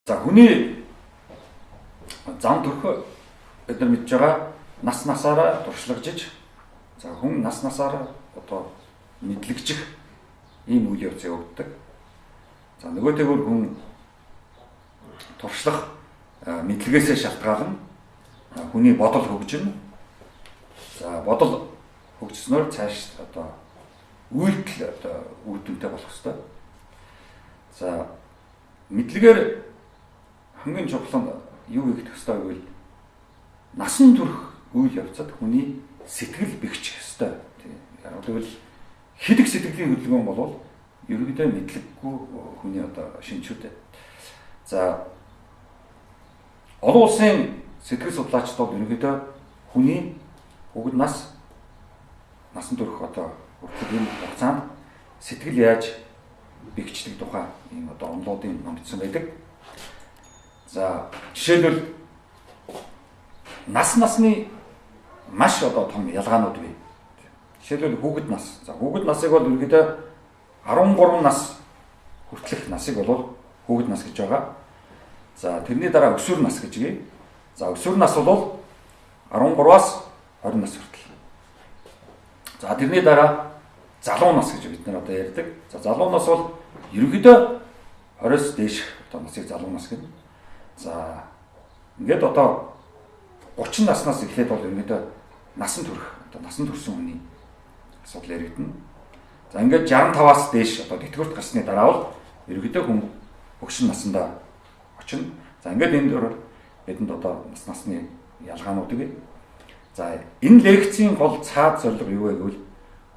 За хүний зам төрх бид нар мэдж байгаа нас насаараа туршлагажиж, за хүн нас насаараа одоо мэдлэгжих ийм үйл явц явагддаг. За нөгөөтэйгүр хүн туршлах мэдлэгээсээ шалтгаалan хүний бодол хөгжинэ. За бодол хөгжснөөр цааш одоо үйлдэл одоо үр дүнтэй болох ёстой. За мэдлэгээр хамгийн чухал нь юу хийх ёстой гэвэл насан турш үйл явцад хүний сэтгэл бэхжих ёстой. Яг гэвэл хэдэг сэтгэлийн хөдөлгөөн болвол ерөнхийдөө мэдлэггүй хүний одоо шинжүүд. За олон улсын сэтгэл судлаачид бол ерөнхийдөө хүний хүүхэд нас насан турш одоо хүртэл энэ хугацаанд сэтгэл яаж бэхждэг тухай ийм одоо онолуудын ном бичсэн байдаг. За жишээлбэл нас насны маш одоо том ялгаанууд бий. Жишээлбэл хүүхэд нас. За хүүхэд насыг бол ерөнхийдөө 13 нас хүртэлх насыг бол хүүхэд нас гэж байгаа. За тэрний дараа өсвөр нас гэж гээ. За өсвөр нас бол 13-аас 20 нас хүртэл. За тэрний дараа залуу нас гэж бид нар одоо ярьдаг. За залуу нас бол ерөнхийдөө 20-с дээш одоо насыг залуу нас гэнэ. За ингээд одоо 30 наснаас эхлээд бол ерөнхийдөө насан турш одоо насан турсан хүний асуудал яригдана. За ингээд 65-аас дээш одоо тэтгэврт гарсны дараа бол ерөнхийдөө хүн хөгшин насандаа очино. За ингээд энэ дөр бидэнд одоо нас насны ялгаануудыг. За энэ лекцийн гол цаад зорилго юу вэ гэвэл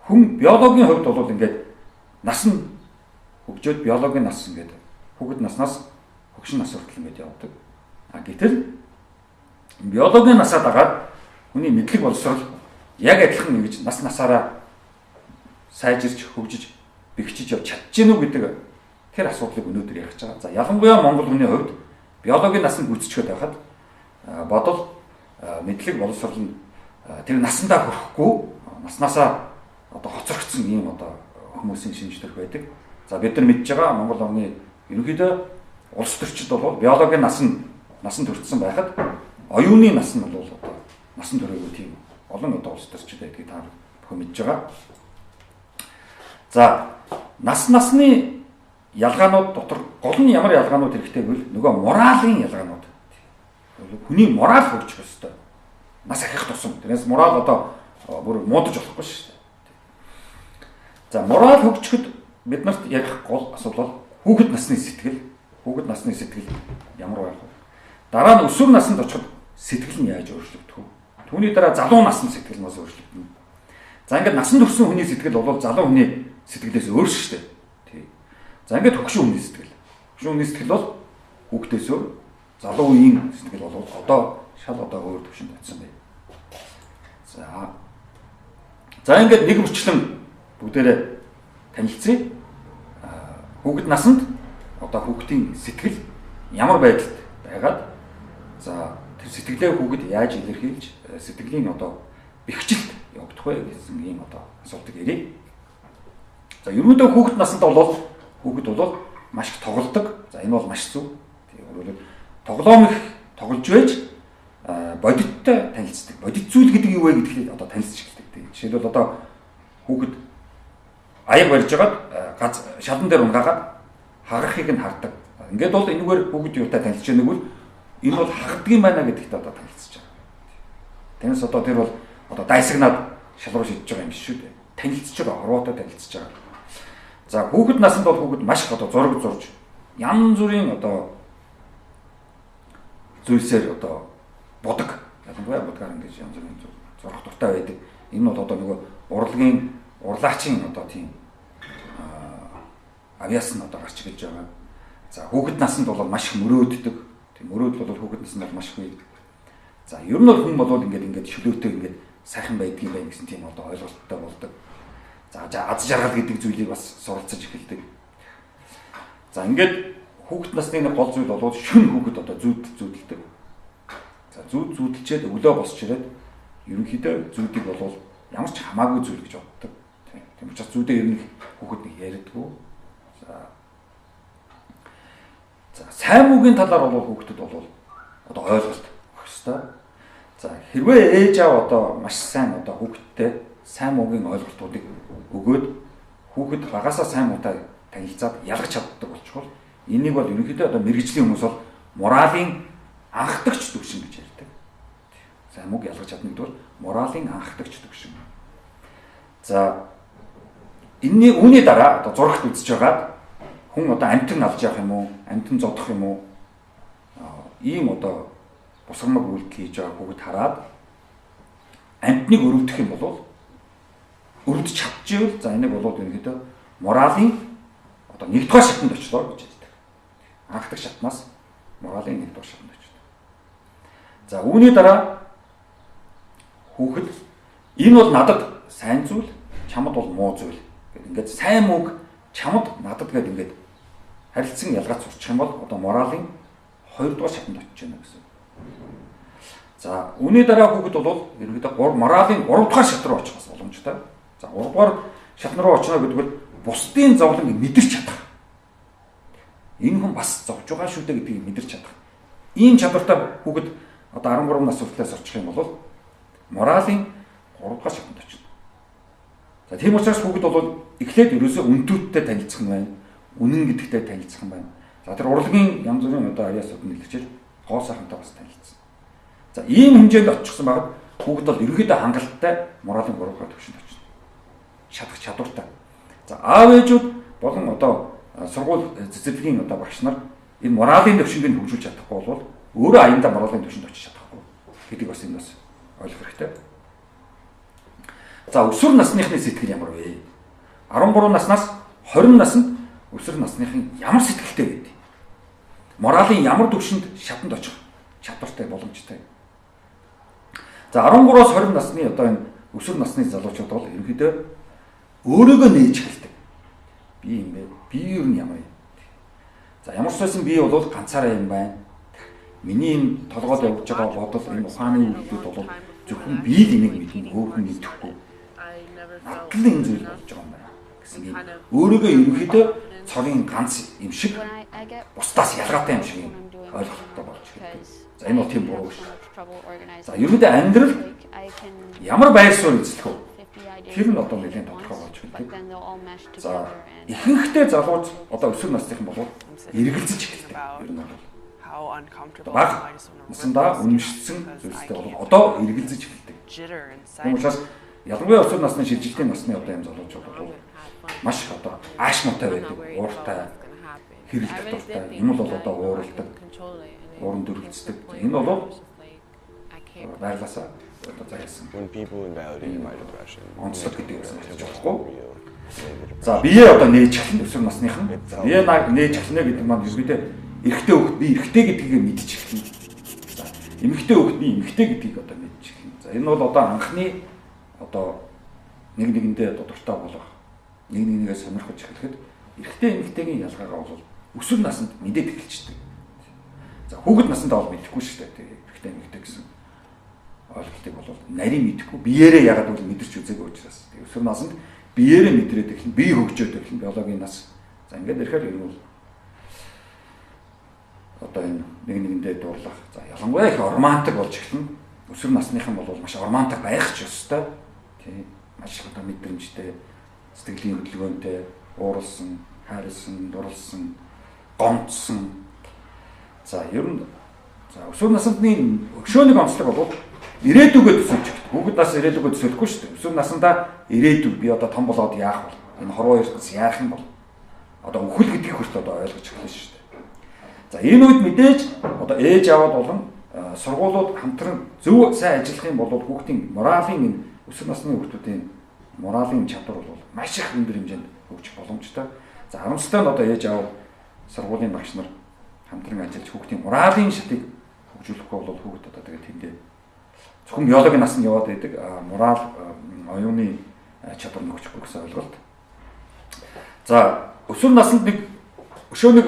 хүн биологийн хувьд бол ингээд нас нь хөгжөөд биологийн нас ингээд хүүхэд наснаас хөгшин нас хүртэл ингээд явдаг. А гэтэл биологийн насаа дагаад хүний мэдлэг боловсрол яг адилхан ингэж нас насаараа сайжирч хөгжиж бэхжиж явж чадж гэнэ үү гэдэг тэр асуудлыг өнөөдөр ярих гэж байгаа. За ялангуяа Монгол хүний хувьд биологийн нас нь гүйцэтгэхэд байхад бодол мэдлэг боловсрол нь тэр насандаа хүрэхгүй наснасаа одоо хоцрогдсон ийм одоо хүмүүсийн шинж төрх байдаг. За бид нар мэдж байгаа Монгол орны ерөнхийдөө улс төрчид бол биологийн нас нь насан туршсан байхад оюуны нас нь бол одоо насан туршаагүй тийм олон одоо улс төрчид байдгийг та бүхэн мэдж байгаа. За нас насны ялгаанууд дотор гол нь ямар ялгаанууд хэрэгтэй гэвэл нөгөө моралын ялгаанууд. Хүний морал хөгжих ёстой. Нас ахих тусам. Тэрнээс морал одоо бүр муудаж болохгүй шүү дээ. За морал хөгжихэд бид нарт ярих гол асуудал бол хүүхэд насны сэтгэл. Хүүхэд насны сэтгэл ямар байх вэ? Дараа нь өсвөр наснд очиход сэтгэл нь яаж өөрчлөгдөх вэ? Түүний дараа залуу насны сэтгэл нь бас өөрчлөгдөнө. За ингээд насан турсан хүний сэтгэл бол залуу хүний сэтгэлээс өөр шүү дээ. Тий. За ингээд хөгшин хүний сэтгэл. Хөгшин хүний сэтгэл бол хүүхдээс өөр, залуу үеийн сэтгэл бол одоо шал одоо өөр төвшөнд очсон байна. За ингээд нэг мөрчлөн бүгдээрээ танилцъя. Хүүхэд насанд одоо хүүхдийн сэтгэл ямар байдалд байгаад за тэр сэтгэлээ хүүхэд яаж илэрхийлж сэтгэлийн одоо бэхжилт явагдах вэ гэсэн ийм одоо асуултыг яръя. За ерөнхийдөө хүүхэд насанд бол хүүхэд бол маш их тоглодог. За энэ бол маш зөв. Өөрөөр тоглоом их тоглож байж бодиттой танилцдаг. Бодит зүйл гэдэг юу вэ гэдгийг одоо танилцж эхэлдэг. Жишээлбэл одоо хүүхэд аяг барьж байгаад гац шалан дээр унгаагаад хагарахыг нь хардаг. Ингээд бол энэгээр хүүхэд юутай танилцж байгаа нэгвэл энэ бол хагардаг юм байна гэдэгт одоо танилцж байгаа. Тэрнээс одоо тэр бол одоо дайсагнаад шал руу шидэж байгаа юм биш шүү дээ. Танилцж байгаа, орвоотой танилцж байгаа. За хүүхэд насанд бол хүүхэд маш их одоо зураг зурж янз бүрийн одоо зүйлсээр одоо будаг. Ялангуяа будгаар ингэж янз бүрийн зурах дуртай байдаг. Энэ бол одоо нөгөө урлагийн урлаачийн одоо тийм авьяас нь одоо гарч ирж байгаа. За хүүхэд насанд бол маш их мөрөөддөг. Тийм мөрөөдөл бол хүүхэд насанд бол маш их байдаг. За ер нь бол хүн бол ингээд шөлөөтэй ингээд сайхан байдгийг байх гэсэн тийм одоо ойлголттой болдог. За аз жаргал гэдэг зүйлийг бас суралцаж эхэлдэг. За ингээд хүүхэд насны нэг гол зүйл бол шүн хүүхэд одоо зүүдэлдэг. За зүүдэлчээд өглөө босч ирээд ерөнхийдөө зүүдийг бол ямар ч хамаагүй зүйл гэж боддог. Тийм учраас зүүдээ ер нь хүүхэд нэг ярьдаггүй. За сайн муугийн талаар бол хүүхдэд бол одоо ойлголт өгөх ёстой. За хэрвээ ээж аав одоо маш сайн одоо хүүхэдтэй сайн муугийн ойлголтуудыг өгөөд хүүхэд багасаа сайн муутай танилцаад ялгаж чаддаг болчихвол энийг бол ерөнхийдөө одоо мэргэжлийн хүмүүс бол моралын анхдагч төвшин гэж ярьдаг. Сайн мууг ялгаж чадна гэдэг бол моралын анхдагч төвшин. За энэний үүний дараа одоо зурагт үзэж байгаад хүн одоо амтан алж явах юм уу, амтан зодох юм уу? Ийм одоо бусгамаг үйлдэл хийж байгаа хүүхэд хараад амтныг өрөвдөх юм бол өрөвдөж чадчихвал за энийг болоод ерөнхийдөө моралын одоо нэгдүгээр шатанд очлоо гэж хэлдэг. Анхдаг шатнаас моралын нэгдүгээр шатанд очлоо. За үүний дараа хүүхэд энэ бол надад сайн зүйл, чамд бол муу зүйл гэд ингээд сайн мууг чамд надад гэд ингээд харилцан ялгаач сурчих юм бол одоо моралын хоёрдугаар шатанд очиж байна гэсэн. За үүний дараа хүүхэд бол ерөнхийдөө моралын гуравдугаар шат руу очих бас боломжтой. За гуравдугаар шатн руу очно гэдэг бол бусдын зовлонг мэдэрч чадах. Энэ хүн бас зовж байгаа шүү дээ гэдгийг мэдэрч чадах. Ийм чадвартай хүүхэд одоо 13 нас хүртлээс очих юм бол моралын 3 дугаар шатанд очно. За тийм учраас хүүхэд бол эхлээд ерөөсөө үнтүүдтэй танилцах нь байна. Үнэн гэдэгтэй танилцах нь байна. За тэр урлагийн янз бүрийн одоо авьяасууд нь илэрчил гоо сайхантай бас танилцсан. За ийм хэмжээнд очихсан байгаад хүүхэд бол ерөнхийдөө хангалттай моралын 3 дугаар түвшинд очно. Чадах чадвартай. За аав ээжүүд болон одоо сургууль цэцэрлэгийн одоо багш нар энэ моралын түвшинг нь хөгжүүлж чадахгүй бол өөрөө аяндаа моралын түвшинд очиж чадахгүй гэдгийг бас энэ бас ойлгох хэрэгтэй. За өсвөр насныхны сэтгэл ямар вэ? 13 наснаас 20 наснд өсвөр насныхан ямар сэтгэлтэй байдгийг? Моралын ямар түвшинд шатанд очих чадвартай боломжтой. За 13-аас 20 насны одоо энэ өсвөр насны залуучууд бол ерөнхийдөө өөрийгөө нээж эхэлдэг. Би юм бэ? Би юу нь ямар юм? За ямар ч байсан би бол ганцаараа юм байна. Миний энэ толгойд явж байгаа бодол, энэ ухааны үйлдэлүүд бол зөвхөн би л энийг мэднэ, өөр хүн мэдэхгүй. Надад л энэ зүйл болж байгаа юм байна гэсэн юм. Өөрийгөө ерөнхийдөө цорын ганц юм шиг бусдаас ялгаатай юм шиг юм ойлголттой болж эхэлдэг. За энэ бол тийм буруу биш. За ерөнхийдөө амьдрал ямар байр суурь эзлэх вэ? Тэр нь одоо нэлээд тодорхой болж эхэлдэг. За ихэнхдээ залууч одоо өсвөр насныхан болвол эргэлзэж эхэлдэг. Ер нь бол баг насандаа үнэмшсэн зүйлстэй бол одоо эргэлзэж эхэлдэг. Тийм учраас ялангуяа өсвөр насны шилжилтийн насны одоо юм залуучууд бол маш их одоо аашмуутай байдаг, ууртай, хэрэлдэх дуртай, юм бол одоо ууралдаг, ууран дөрвөлцдөг. Энэ бол байглаасаа одоо заяасан. Онцлог гэдэг юм ярьж болохгүй. За бие одоо нээж эхэлнэ өсвөр насныхан. За бие нээж эхэлнэ гэдэг маань ерөнхийдөө эрэгтэй хүүхэд би эрэгтэй гэдгийг мэдчих эхэлнэ. За эмэгтэй хүүхэд би эмэгтэй гэдгийг одоо мэдчих эхэлнэ. За энэ бол одоо анхны одоо нэг нэгэндээ одоо дуртай болох, нэг нэгнийгээ сонирхож эхлэхэд эрэгтэй эмэгтэйгийн ялгаагаа бол өсвөр наснд мэдээд эхэлчихдэг. За хүүхэд насндаа бол мэдэхгүй шүү дээ. Эрэгтэй эмэгтэй гэсэн ойлголтыг бол нарийн мэдэхгүй, биеэрээ ягаад гэвэл мэдэрч үзээгүй учраас. Тэгээ өсвөр наснд биеэрээ мэдрээд эхэлнэ, бие хөгжөөд эхэлнэ, биологийн нас. За ингээд ирэхээр ер нь бол одоо энэ нэг нэгэндээ дурлах. За ялангуяа их романтик болж эхэлнэ. Өсвөр насныхан бол маш романтик байх ч ёстой. Тийм маш их одоо мэдрэмжтэй, сэтгэлийн хөдөлгөөнтэй, ууралсан, хайрлсан, дурлсан, гомдсон. За ер нь за өсвөр насндны өшөөний онцлог бол ирээдүгөө төсөөлж эхэлдэг. Хүүхэд нас ирээдүгөө төсөөлөхгүй шүү дээ. Өсвөр насндаа ирээдүг би одоо том болоод яах вэ? Энэ хорвоо ертөнц яах юм бол? Одоо үхэл гэдгийг хүртэл одоо ойлгож эхэлнэ шүү дээ. За энэ үед мэдээж одоо ээж аваад болон сургуулиуд хамтран зөв сайн ажиллах юм бол хүүхдийн моралын энэ өсвөр насны хүүхдүүдийн моралын чадвар бол маш их өндөр хэмжээнд хөгжих боломжтой. За харамсалтай нь одоо ээж аав сургуулийн багш нар хамтран ажиллаж хүүхдийн моралын шатыг хөгжүүлэхгүй бол хүүхэд одоо тэгээд тэндээ зөвхөн биологийн насанд яваад байдаг морал оюуны чадвар нөхөхгүй гэсэн ойлголт. За өсвөр наснд нэг өшөө нэг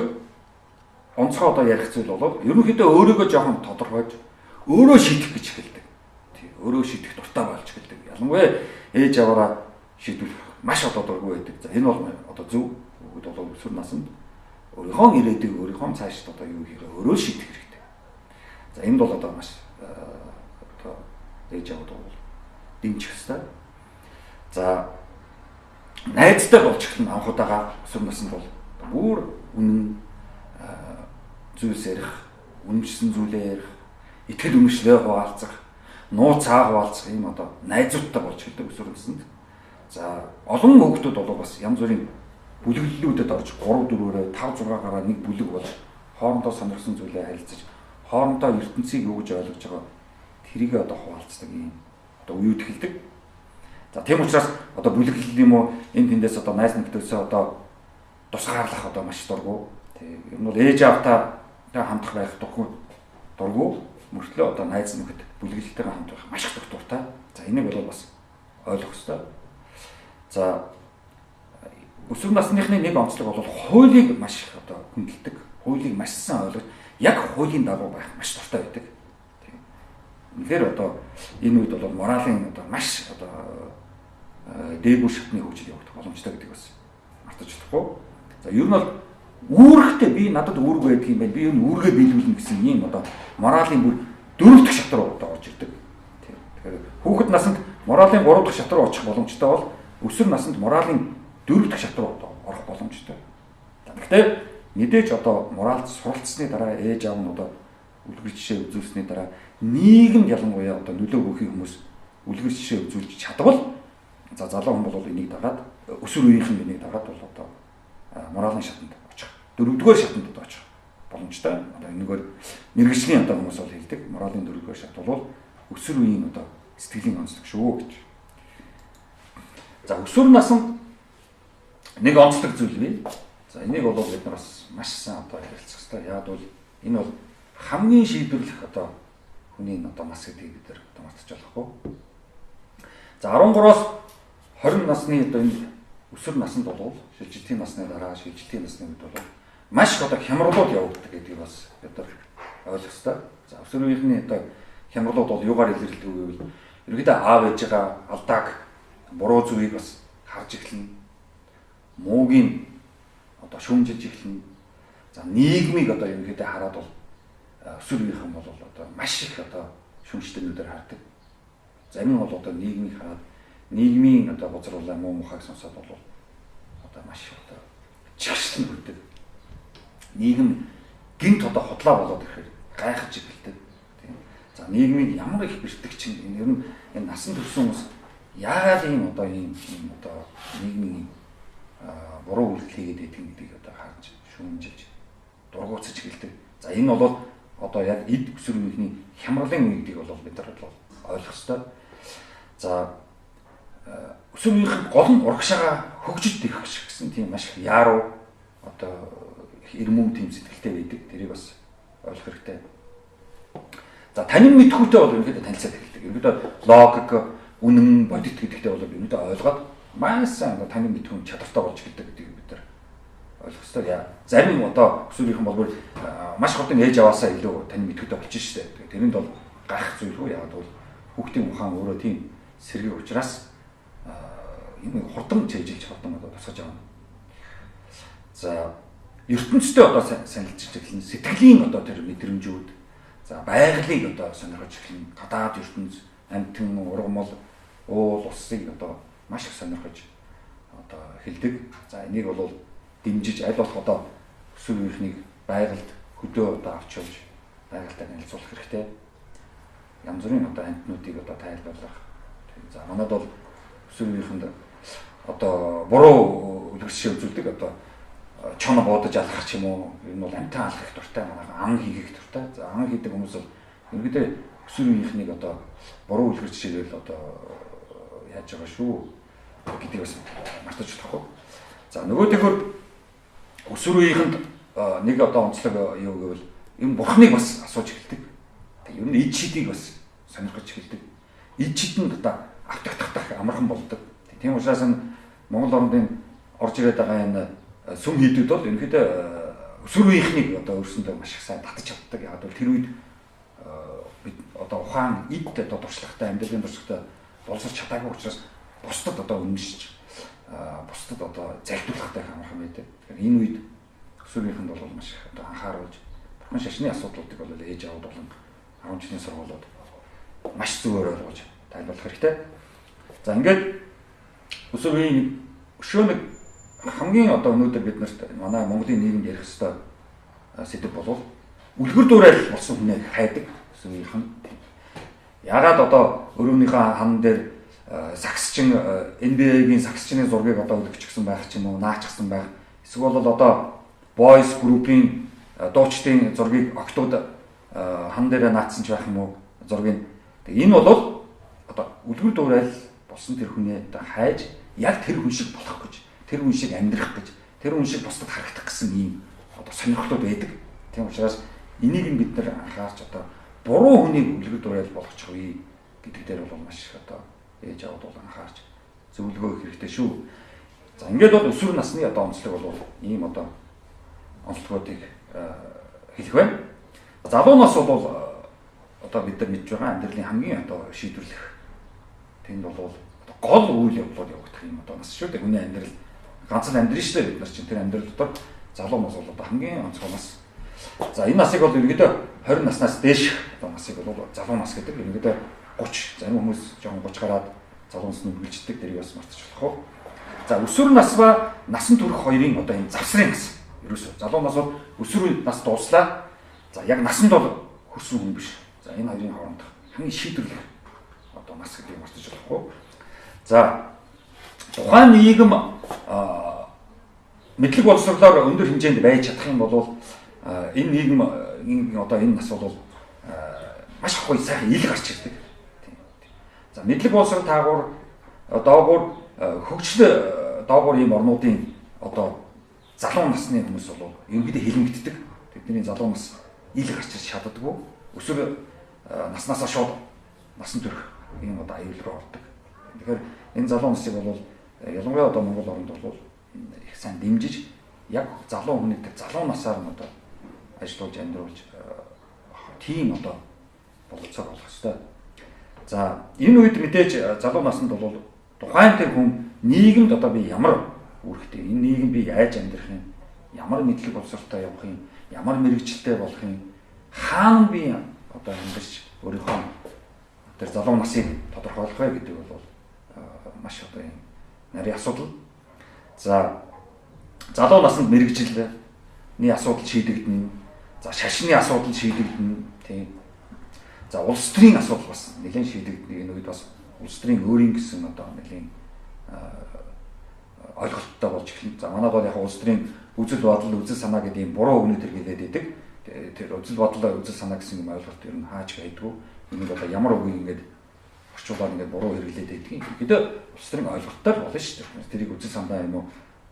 онцгой одоо ярих зүйл бол ерөнхийдөө өөрийгөө жоохон тодорхойлж өөрөө шийдэх гэж эхэлдэг. Тий, өөрөө шийдэх дуртай болж эхэлдэг. Ялангуяа ээж аваараа шийдвэрлэх маш одоо дургүй байдаг. За энэ бол одоо зөв. Хүүхэд бол өсвөр наснд Өөрийнхөө ирээдүйг, өөрийнхөө цаашд одоо юу хийхээ өөрөө шийдэх хэрэгтэй. За энд бол одоо маш одоо ээж аваад бол дэмжих хэрэгтэй. За найзтай болж эхлэн анх удаага өсвөр наснд бол бүр үнэн зүйлс ярих, үнэмшсэн зүйлээ ярих, итгэл үнэмшлээ хуваалцах, нууцаа хуваалцах ийм одоо найзуудтай болж эхэлдэг өсвөр наснд. За олон хүүхдүүд бол бас янз бүрийн бүлэглэлүүдэд орж 3 4-өөрөө 5 6 гараа нэг бүлэг болж хоорондоо сонирхсан зүйлээ харилцаж, хоорондоо ертөнцийг юу гэж ойлгож байгаа тэрийг одоо хуваалцдаг ийм одоо үеүд эхэлдэг. За тийм учраас одоо бүлэглэл юм уу энэ тэндээс одоо найз нөхдөсөө одоо тусгаарлах одоо маш дургу. Тийм ер нь бол ээж аавтаа хамтах байх дургу мөртлөө одоо найз нөхөд бүлэглэлтэйгээ хамт байх маш их дуртай. За энийг бол бас ойлгох ёстой. За өсвөр насныхны нэг онцлог бол хуулийг маш их одоо хүндэлдэг. Хуулийг маш сайн ойлгож, яг хуулийн дагуу байх маш дуртай байдаг. Тийм. Үнэхээр одоо энэ үед бол моралын одоо маш одоо дээгүүр шатны хөгжил явагдах боломжтой гэдгийг бас мартаж болохгүй. За ер нь бол үүрэгтэй би надад үүрэг байдаг юм байна. Би ер нь үүргээ биелүүлнэ гэсэн ийм одоо моралын бүр дөрөв дэх шат руу одоо орж ирдэг. Тийм. Тэгэхээр хүүхэд наснд моралын 3 дахь шат руу очих боломжтой бол өсвөр наснд моралын 4 дахь шат руу одоо орох боломжтой. Гэхдээ мэдээж одоо моралд суралцсны дараа ээж аав нь одоо үлгэр жишээ үзүүлсэний дараа нийгэмд ялангуяа одоо нөлөө өгөх хүмүүс үлгэр жишээ үзүүлж чадвал за залуу хүн бол энийг дагаад өсвөр үеийнхэн энийг дагаад бол одоо моралын шатанд очих, дөрөвдүгээр шатанд одоо очих боломжтой. Одоо энэгээр мэргэжлийн одоо хүмүүс бол хэлдэг моралын дөрөвдүгээр шат бол өсвөр үеийн одоо сэтгэлийн онцлог шүү гэж. За өсвөр наснд нэг онцлог зүйл бий. За энийг бол бид нар бас маш сайн одоо ярилцах хэрэгтэй. Яг бол энэ бол хамгийн шийдвэрлэх одоо хүний одоо нас гэдгийг бид нар одоо мартаж болохгүй. За 13-оос 20 насны одоо энэ өсвөр наснд бол шилжилтийн насны дараа шилжилтийн насны үед бол маш их одоо хямралууд явагддаг гэдгийг бас бид нар ойлгох хэрэгтэй. За өсвөр үеийнхний одоо хямралууд бол юугаар илэрлэдэг вэ гэвэл ерөнхийдөө аав ээжигээ алдааг буруу зүйлийг бас харж эхэлнэ. Муугийн одоо шүүмжилж эхэлнэ. За нийгмийг одоо ерөнхийдөө хараад бол өсвөр үеийнхэн бол одоо маш их одоо шүүмжлэлнүүдээр хардаг. Зарим нь бол одоо нийгмийг хараад нийгмийн одоо бузруулаа муу мухайг сонсоод бол одоо маш их одоо чигшлэн хүрдэг. Нийгэм гинт одоо худлаа болоод ирэхээр гайхаж эхэлдэг. Тийм. За нийгмийг ямар их бэртэг чинь энэ ер нь энэ насан турш хүмүүс яагаад ийм одоо ийм одоо нийгмийн буруу үйлдэл хийгээд байдаг гэдгийг одоо харж шүүмжилж дургуутсаж эхэлдэг. За энэ бол одоо яг эд өсвөр үеийнхний хямралын үе гэдгийг бол бид нар бол ойлгох ёстой. За өсвөр үеийнхэн гол нь урагшаага хөгжиж дэрэх гэсэн тийм маш их яаруу одоо их эрмэм тийм сэтгэлтэй байдаг. Тэрийг бас ойлгох хэрэгтэй. За танин мэдхүйтэй бол ерөнхийдөө танилцаад эхэлдэг. Ерөнхийдөө логик, үнэн, бодит гэдэгтэй бол ерөнхийдөө ойлгоод маш сайн одоо танин мэдхүйн чадвартай болж эхэлдэг гэдгийг бид нар ойлгох ёстой. Зарим одоо өсвөр үеийнхэн бол маш хурдан ээж аваасаа илүү танин мэдхүйтэй болчих шүү дээ. Тэрэнд бол гайх зүйлгүй. Яг бол хүүхдийн ухаан өөрөө тийм сэргийг учраас юм хурдан чэйжилж хурдан одоо тусгаж авна. За ертөнцтэй одоо саналж эхэлнэ. Сэтгэлийн одоо тэр мэдрэмжүүд, за байгалийг одоо сонирхож эхэлнэ. Гадаад ертөнц, амьтан, ургамал, уул, усыг одоо маш их сонирхож одоо эхэлдэг. За энийг бол дэмжиж аль болох одоо өсвөр үеийнхнийг байгальд хөдөө одоо авч явж байгальтай танилцуулах хэрэгтэй. Янз бүрийн одоо амьтнуудыг одоо тайлбарлах. За манад бол өсвөр үеийнхэнд одоо буруу үлгэр жишээ үзүүлдэг. Одоо чон буудаж алхах ч юм уу, ер нь бол амьтан алхах их дуртай, манайхан ан хийх их дуртай. За ан хийдэг хүмүүс бол ерөнхийдөө өсвөр үеийнхнийг одоо буруу үлгэр жишээгээл одоо яаж байгаа шүү гэдгийг бас мартаж болохгүй. За нөгөөтэйгөр өсвөр үеийнхэнд нэг одоо онцлог юу гэвэл энэ бурхныг бас асууж эхэлдэг. Ер нь ид шидийг бас сонирхож эхэлдэг. Ид шидэнд одоо автагдах амархан болдог. Тийм учраас энэ Монгол орондын орж ирээд байгаа энэ сүм хийдүүд бол ерөнхийдөө өсвөр үеийнхнийг одоо өөрсөндөө маш их сайн татаж чаддаг. Яг бол тэр үед бид одоо ухаан эд одоо туршлагатай, амьдралын туршлагатай боловсрч чадаагүй учраас бусдад одоо үнэмшиж бусдад одоо залхиулахтай амархан байдаг. Тэгэхээр энэ үед Өсвөрийнхэнд бол маш их одоо анхааруулж бурхан шашны асуудлуудыг бол ээж аауд болон 10 жилийн сургуулиуд маш зүгээр ойлгож тайлбарлах хэрэгтэй. За ингээд өсвөрийн өшөө нэг хамгийн одоо өнөөдөр бид нарт манай Монголын нийгэмд ярих ёстой сэдэв болвол үлгэр дуурайл болсон хүнээ хайдаг өсвөрийнхэн. Ягаад одоо өрөөнийхөө хан дээр сагсчин NBA-гийн сагсчны зургийг одоо өлгөчгсөн байх ч юм уу, наачсан байх. Эсвэл бол одоо Boys group-ийн дуучдын зургийг октод хан дээр наацсан ч байх юм уу зургийг. Энэ бол одоо үлгэр дуурайл болсон тэр хүнээ одоо хайж яг тэр хүн шиг болох гэж, тэр хүн шиг амьдрах гэж, тэр хүн шиг бусдад харагдах гэсэн ийм одоо сонирхлууд байдаг. Тийм учраас энийг нь бид нар анхаарч одоо буруу хүнийг үлгэр дуурайл болгочихвээ гэдэг дээр бол маш их одоо ээж аауд бол анхаарч зөвлөгөө өгөх хэрэгтэй шүү. За ингээд бол өсвөр насны одоо онцлог бол ийм одоо онцлогуудыг хэлэх байна. Залуу нас бол одоо бид нар мэдж байгаа амьдралын хамгийн одоо шийдвэрлэх тэнд бол гол үйл явдлууд явагдах юм одоо нас шүү дээ. Хүний амьдрал ганц л амьдрын шүү дээ бид нар чинь тэр амьдрал дотор залуу нас бол одоо хамгийн онцгой нас. За энэ насыг бол ерөнхийдөө 20 наснаас дээш одоо насыг бол залуу нас гэдэг. Ерөнхийдөө 30 зарим хүмүүс жоохон 30 гараад залуу нас нь үргэлжлдэг. Тэрийг бас мартаж болохгүй. За өсвөр нас ба насан турш хоёрын одоо энэ завсрын нас. Ерөөсөө залуу нас бол өсвөр нас дууслаа. За яг насанд бол хүрсэн хүн биш. За энэ хоёрын хоорондох хамгийн шийдвэрлэх одоо нас гэдгийг мартаж болохгүй. За тухайн нийгэм мэдлэг боловсролоор өндөр хэмжээнд байж чадах юм бол энэ нийгэм одоо энэ нас бол маш их гоё сайхан ил гарч ирдэг. За мэдлэг боловсрол таагуур доогуур хөгжил доогуур ийм орнуудын одоо залуу насны хүмүүс бол ерөнхийдөө хилэмгддэг. Тэдний залуу нас ил гарч ирж чаддаггүй. Өсвөр наснаасаа шууд насан турш ийм одоо аюул руу ордог. Тэгэхээр энэ залуу насыг бол ялангуяа одоо Монгол оронд бол их сайн дэмжиж яг залуу хүнийг тэр залуу насаар нь одоо ажиллуулж амьдруулж тийм одоо бололцоог олох ёстой. За энэ үед мэдээж залуу наснд бол тухайн тэр хүн нийгэмд одоо би ямар үүрэгтэй, энэ нийгэм би яаж амьдрах юм, ямар мэдлэг боловсролтой явах юм, ямар мэрэгчлээ болох юм, хаана би одоо амьдарч өөрийнхөө тэр залуу насыг тодорхойлох вэ гэдэг бол маш одоо юм нарийн асуудал. За залуу наснд мэрэгжилний асуудал шийдэгдэнэ. За шашны асуудал шийдэгдэнэ, тийм. За улс төрийн асуудал бас нэлээд шийдэгдэнэ. Энэ үед бас улс төрийн өөрийн гэсэн одоо нэлээд ойлголттой болж эхэлнэ. За манайд бол яг улс төрийн үзэл бодол, үзэл санаа гэдэг ийм буруу үгнүүд хэрэглээд идэг. Тэр үзэл бодол, үзэл санаа гэсэн юм ойлголт ер нь хаач байдгүй. Энийг одоо ямар үгийг ингээд орчуулаад ингээд буруу хэрэглээд байдаг юм. Ерөнхийдөө улс төрийн ойлголттой болно шүү дээ. Тэрийг үзэл санаа юм уу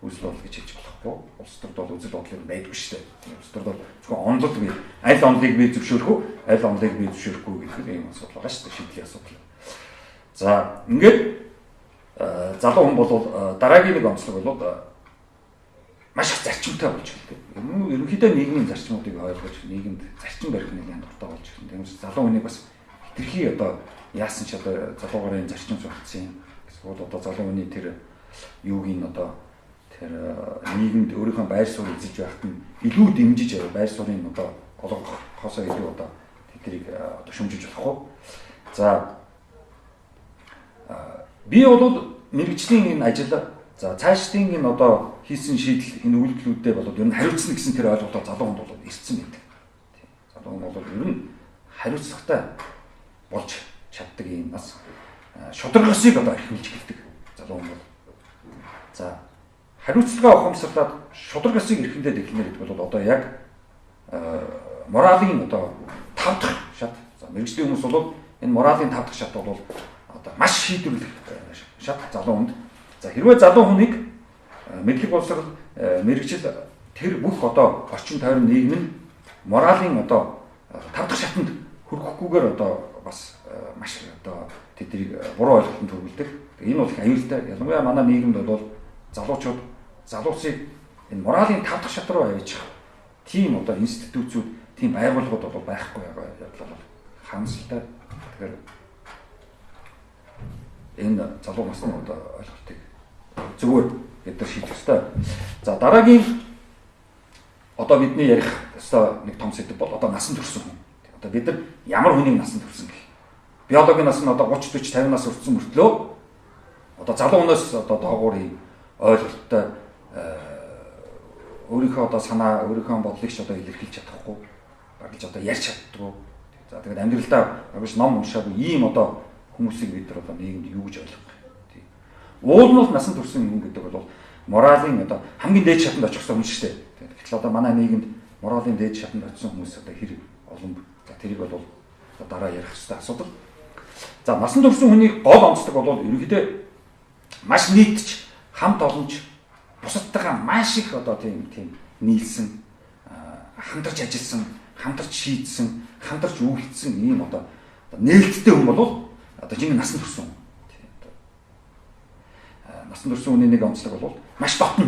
үзэл бодол гэж хэлж болохгүй. Улс төрд бол үзэл бодол юм байдгүй шүү дээ. Улс төрд бол зөвхөн онолд би аль онолыг би зөвшөөрөх үү, аль онолыг би зөвшөөрөхгүй гэдэг ийм асуудал байгаа шүү дээ. Шийдлийн асуудал. За ингээд залуу хүн бол дараагийн нэг онцлог бол маш их зарчимтай болж эхэлдэг. Ерөнхийдөө нийгмийн зарчмуудыг ойлгож нийгэмд зарчим барих нэлээд дуртай болж эхэлнэ. Тийм учраас залуу хүнийг бас хэтэрхий одоо яасан ч одоо залуугарын зарчим суралцсан юм. Эсвэл одоо залуу хүний тэр юуг нь одоо тэр нийгэмд өөрийнхөө байр суурь эзэлж байхад нь илүү дэмжиж байр суурийг одоо олгохосоо илүү одоо тэднийг одоо шүмжиж болохгүй. За би бол мэрэгжлийн энэ ажил за цаашдын энэ одоо хийсэн шийдэл энэ үйлдэлүүдээ болоод ер нь хариуцна гэсэн тэр ойлголтоо залуу хүнд бол ирсэн байдаг. Тийм. Залуу хүн бол ер нь хариуцлагатай болж чаддаг юм бас шударгасыг одоо эрхэмлж эхэлдэг залуу хүн бол. За хариуцлагаа ухамсарлаад шударгасыг эрхэмлээд эхэлнэ гэдэг бол одоо яг моралын одоо тав дахь шат. За мэргэжлийн хүмүүс бол энэ моралын тав дахь шат бол одоо маш шийдвэрлэх шат залуу хүнд. За хэрвээ залуу хүнийг мэдлэг боловсрол мэргэжил тэр бүх одоо орчин тойрон нийгэм нь моралын одоо тав дахь шатанд хүрэхгүйгээр одоо бас маш одоо тэднийг буруу ойлголтод хүргэлдэг. Энэ бол их аюултай. Ялангуяа манай нийгэмд бол залуучууд залуусыг энэ моралын тав дахь шат руу аваачих тийм одоо институцүүд, тийм байгууллагууд бол байхгүй байгаа явдал бол харамсалтай. Тэгэхээр энэ залуу насны одоо ойлголтыг зөвөр бид нар шийдэх ёстой. За дараагийн одоо бидний ярих ёстой нэг том сэдэв бол одоо насан турсан хүн. Одоо бид нар ямар хүнийг насан турсан гэх. Биологийн нас нь одоо 30 40 50 нас хүрсэн мөртлөө одоо залуу хүнээс одоо доогуур ойлголттой өөрийнхөө одоо санаа, өөрийнхөө бодлыг ч одоо илэрхийлж чадахгүй, барилж одоо ярьж чаддгүй. За тэгээд амьдралдаа барилж ном уншаагүй ийм одоо хүмүүсийг бид нар одоо нийгэмд юу гэж ойлгох вэ? Тийм. Уул нь бол насан турсан хүн гэдэг бол моралын одоо хамгийн дээд шатанд очих хүн шүү дээ. Гэтэл одоо манай нийгэмд моралын дээд шатанд очисон хүмүүс одоо хэр олон. За тэрийг бол дараа ярих хэрэгтэй асуудал. За насан турсан хүний гол онцлог бол ерөнхийдөө маш нийтч, хамт олонч, бусадтайгаа маш их одоо тийм нийлсэн, хамтарч ажилласан, хамтарч шийдсэн, хамтарч үйлдсэн ийм одоо нээлттэй хүн бол одоо жинхэнэ насан турсан хүн. Насан турсан хүний нэг онцлог бол маш дотно.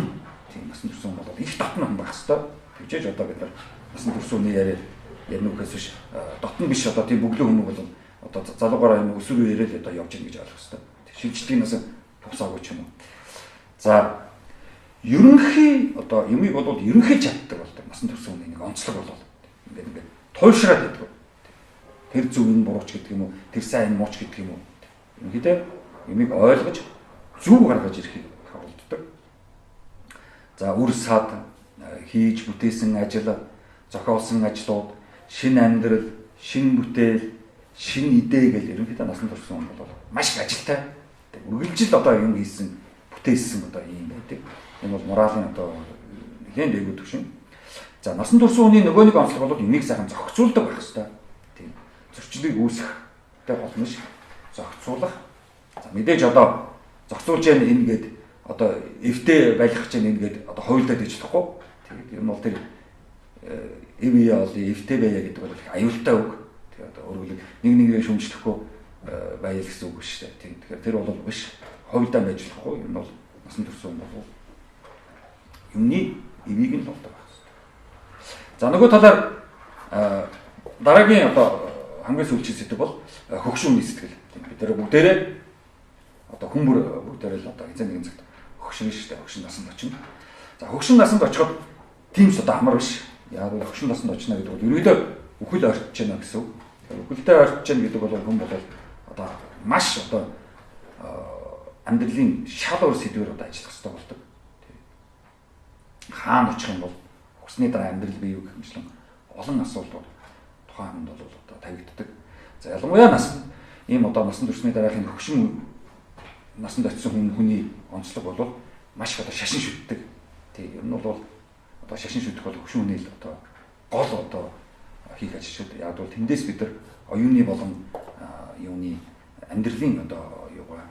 Тийм насан турсан хүн бол их дотно хүн байх ёстой. Тэгжээж одоо бид нар насан турсан хүний яриа ярина үхээс биш дотно биш одоо тийм бөглөө хүмүүс бол одоо залуугаараа юм өсвөр яриад одоо явж гин гэж ойлгох ёстой. Шилжлэгийн нас тусаагүй ч юм уу. За ерөнхий одоо юмыг бол ерөнхий чаддаг болдог. Насан турсан хүний нэг онцлог бол ингээд туйшраад байдаг. Тэр зөв энэ бурууч гэдэг юм уу? Тэр сайн энэ мууч гэдэг юм уу? Ерөнхийдөө юмыг ойлгож зөв гаргаж ирэхийг оролддог. За үр сад хийж бүтээсэн ажил, зохиолсон ажлууд, шинэ амьдрал, шинэ бүтээл, шинэ идэ гэл ерөнхийдөө насан турсан хүн бол маш их ажилтай. Үргэлжил одоо юм хийсэн, бүтээсэн одоо ийм байдаг. Энэ бол моралын одоо нэлээд дээгүүр түвшин. За насан турсан хүний нөгөө нэг онцлог бол юмыг сайхан зохицуулдаг байх ёстой. Тийм. Зөрчлийг үүсгэхтэй болно ш. Зохицуулах. За мэдээж одоо зохицуулж яах энэ гээд одоо эвтэй байх гэж энэ гээд одоо хуйлдаад иж болохгүй. Тэгээд ер нь бол тэр эв яа эвтэй байя гэдэг бол их аюултай үг. Тэгээд одоо өөрөөр нэг нэгээ шүмжлэхгүй байя гэсэн үг шүү дээ. Тийм. Тэгэхээр тэр бол биш. Хуйлдаа байж болохгүй. Ер нь бол насан турсан болов юмны эвийг нь л болдог байх хэрэгтэй. За нөгөө талаар дараагийн одоо хамгийн сүүлийн сэдэв бол хөгшин хүний сэтгэл. Бид нар бүгдээрээ одоо хүн бүр бүгдээрээ л одоо эзэн нэгэн цагт хөгшин шүү дээ. Хөгшин насанд очино. За хөгшин насанд очиход тийм ч одоо амар биш. Яг бол хөгшин насанд очино гэдэг бол ерөөдөө үхэл орчиж байна гэсэн үг. Үхэлтэй орчиж байна гэдэг бол хүн бол одоо маш одоо амьдралын шал өөр сэдвээр одоо ажиллах хэрэгтэй болдог. Хаана очих юм бол өгсний дараа амьдрал бий юу гэх мэтлэн олон асуултууд тухайн хүнд бол одоо тавигддаг. За ялангуяа нас ийм одоо насан туршны дараахын хөгшин насанд очисон хүн хүний онцлог бол маш их одоо шашин шүтдэг. Тийм ер нь бол одоо шашин шүтэх бол хөгшин хүний л одоо гол одоо хийх ажил шүү дээ. Яг бол тэндээс бид нар оюуны болон юуны амьдралын одоо юугаа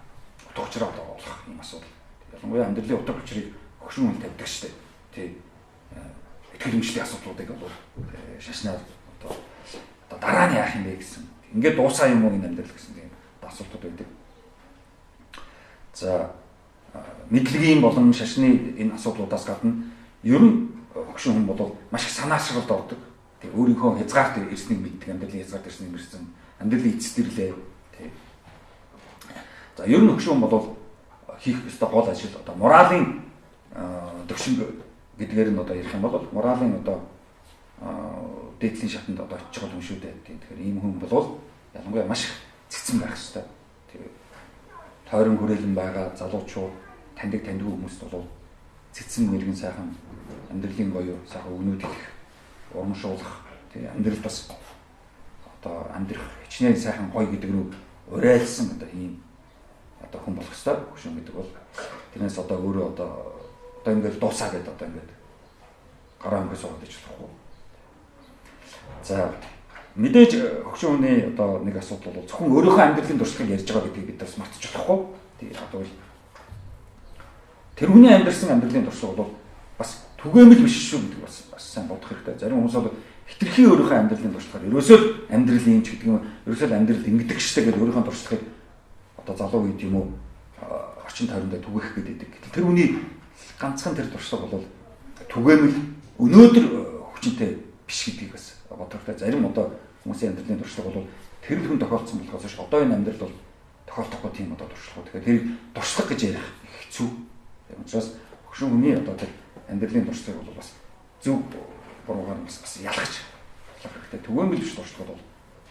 утга учираа одоо олох юм асуудал. Ялангуяа амьдралын утга учирыг хөгшин хүн тавьдаг шүү дээ. Тий. Итгэл үнэмшлийн асуудлуудыг бол шашнаар одоо дараа нь яах юм бэ гэсэн. Ингээд дуусаа юм уу энэ амьдрал гэсэн тийм асуултууд байдаг. За мэдлэгийн болон шашны энэ асуудлуудаас гадна ер нь хөгшин хүн бол маш их санаашралд ордог. Тэг өөрийнхөө хязгаарт ирснийг мэддэг, амьдралын хязгаарт ирснийг мэдсэн, амьдралын эцэст ирлээ. Тий. За ер нь хөгшин хүн бол хийх ёстой гол ажил одоо моралын төвшин гэдгээр нь одоо ярих юм бол моралын одоо дээдлийн шатанд одоо очиж байгаа юм шүү дээ. Тэгэхээр ийм хүн бол ялангуяа маш их цэцэн байх ёстой. Тэгээ тойрон хүрээлэн байгаа залуучууд таньдаг таньдгүй хүмүүст бол цэцэн мэрэгэн сайхан амьдралын гоё сайхан өгнүүд хийх, урамшуулах, тэгээ амьдрал бас одоо амьдрах хичнээн сайхан гоё гэдэг рүү урайлсан одоо ийм одоо хүн болох ёстой. Хөшин гэдэг бол тэрнээс одоо өөрөө одоо ингээд дуусаа гэдэг одоо ингээд гараа өнгө суугаад иж болохгүй. За мэдээж хөгшин хүний одоо нэг асуудал бол зөвхөн өөрийнхөө амьдралын туршлагыг ярьж байгаа гэдгийг бид бас мартаж болохгүй. Тэгээ одоо тэр хүний амьдарсан амьдралын туршлага бол бас түгээмэл биш шүү гэдэг бас сайн бодох хэрэгтэй. Зарим хүмүүс бол хитрхи өөрийнхөө амьдралын туршлагаар ерөөсөө амьдрал юм ч гэдэг юм, ерөөсөө амьдрал ингэдэг шттэ гэдэг өөрийнхөө туршлагыг одоо залуу үед юм уу орчин тойрондоо түгээх гэдэг. Гэтэл тэр хүний ганцхан тэр туршлага бол түгээмэл өнөөдөр хүчинтэй биш гэдгийг бас бодох хэрэгтэй. Зарим одоо хүмүүсийн амьдралын туршлага бол тэр л хүн тохиолдсон болохоос биш одоо энэ амьдрал бол тохиолдохгүй тийм одоо туршлага. Тэгэхээр тэрийг туршлага гэж ярих хэцүү. Тийм учраас хөшин хүний одоо тэр амьдралын туршлагыг бол бас зөв буруугаар бас ялгаж болох хэрэгтэй. Түгээмэл биш туршлага бол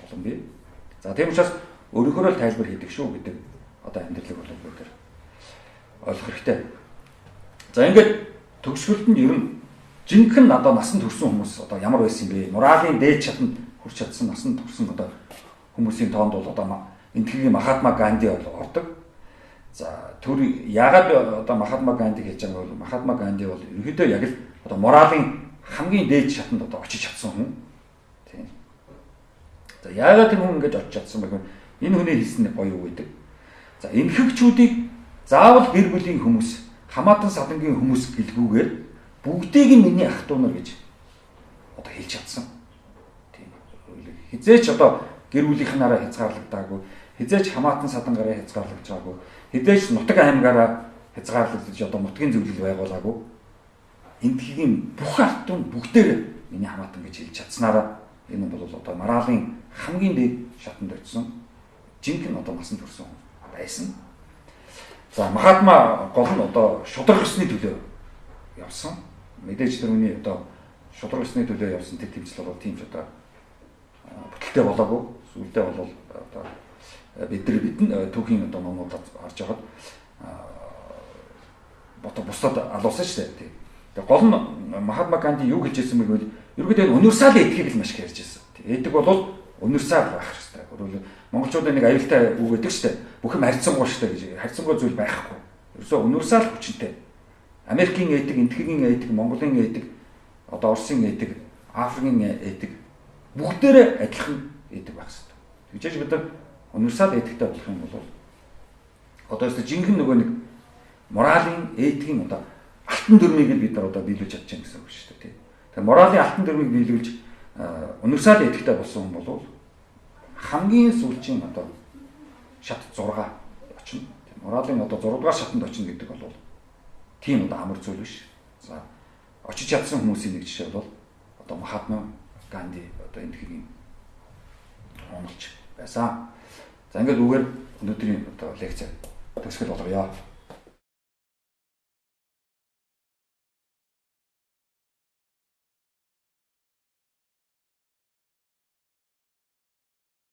олон бий. За тийм учраас өөрөөхөө л тайлбар хийдэг шүү гэдэг одоо амьдралыг бол бид нар ойлгох хэрэгтэй. За ингээд төгсгөлд нь ер нь жинхэнэ одоо насанд хүрсэн хүмүүс одоо ямар байсан юм бэ? Моралийн дээд шатанд хүрч чадсан насанд хүрсэн одоо хүмүүсийн тоонд бол одоо энтхэгийн Махатма Ганди бол ордог. За төр яагаад одоо Махатма Ганди гэж байгаа бол Махатма Ганди бол ерөнхийдөө яг л одоо моралийн хамгийн дээд шатанд одоо очиж чадсан хүн. Тийм. За яагаад тэр хүн ингэж очиж чадсан бэ гэвэл энэ хүний хэлсэн нэг гоё үг байдаг. За энхэгчүүдийг заавал гэр бүлийн хүмүүс, хамаатан садангийн хүмүүс гэлгүүгээр бүгдийг нь миний ах дүү нар гэж одоо хэлж чадсан. Тийм. Хизээч одоо гэр бүлийнхнаараа хязгаарлагдаагүй, хизээч хамаатан садангаараа хязгаарлагдаагүй, хизээч нутаг аймгаараа хязгаарлагдаж одоо нутгийн зөвлөл байгуулаагүй. Энтхийн бүх ард түмэн бүгдээр миний хамаатан гэж хэлж чадсанараа энэ бол одоо моралийн хамгийн дээд шатанд очисон жинхэнэ одоо насанд хүрсэн хүн байсан. За Махатма гол нь одоо шударга ёсны төлөө явсан. Мэдээж тэр хүний одоо шударга ёсны төлөө явсан тэр тэмцэл бол тийм ч одоо бүтэлтэй болоогүй. Сүүлдээ бол одоо бид нар түүхийн одоо номнуудад харж байхад одоо бусдад алуулсан шүү дээ. Тэгээ гол нь Махатма Ганди юу хэлж ирсэн бэ гэвэл ерөнхийдөө энэ универсал этикийг л маш их ярьж ирсэн. Этик бол универсал байх хэрэгтэй. Өөрөөр монголчуудын нэг аюултай үг гэдэг шүү дээ. Бүх юм харьцангуй шүү дээ гэж. Харьцангуй зүйл байхгүй. Ерөөсөө универсал хүчтэй. Америкийн этик, Энтхэгийн этик, Монголын этик, одоо Оросын этик, Африкийн этик бүгдээрээ адилхан этик байх хэрэгтэй. Тэгжээж бид нар универсал этиктэй болох юм бол одоо өстө жинхэнэ нөгөө нэг моралийн этикийн одоо алтан дүрмийг л бид нар одоо биелүүлж чадчих гэсэн үг шүү дээ. Тэгэхээр моралийн алтан дүрмийг биелүүлж универсал этиктэй болсон хүн бол хамгийн сүүлчийн одоо шат 6 очино. Моралийн одоо 6 дугаар шатанд очино гэдэг бол тийм одоо амар зүйл биш. За очиж чадсан хүмүүсийн нэг жишээ бол одоо Махатма Ганди одоо энтхэгийн онолч байсан. За ингээд үгээр өнөөдрийн одоо лекц төгсгөл болгоё.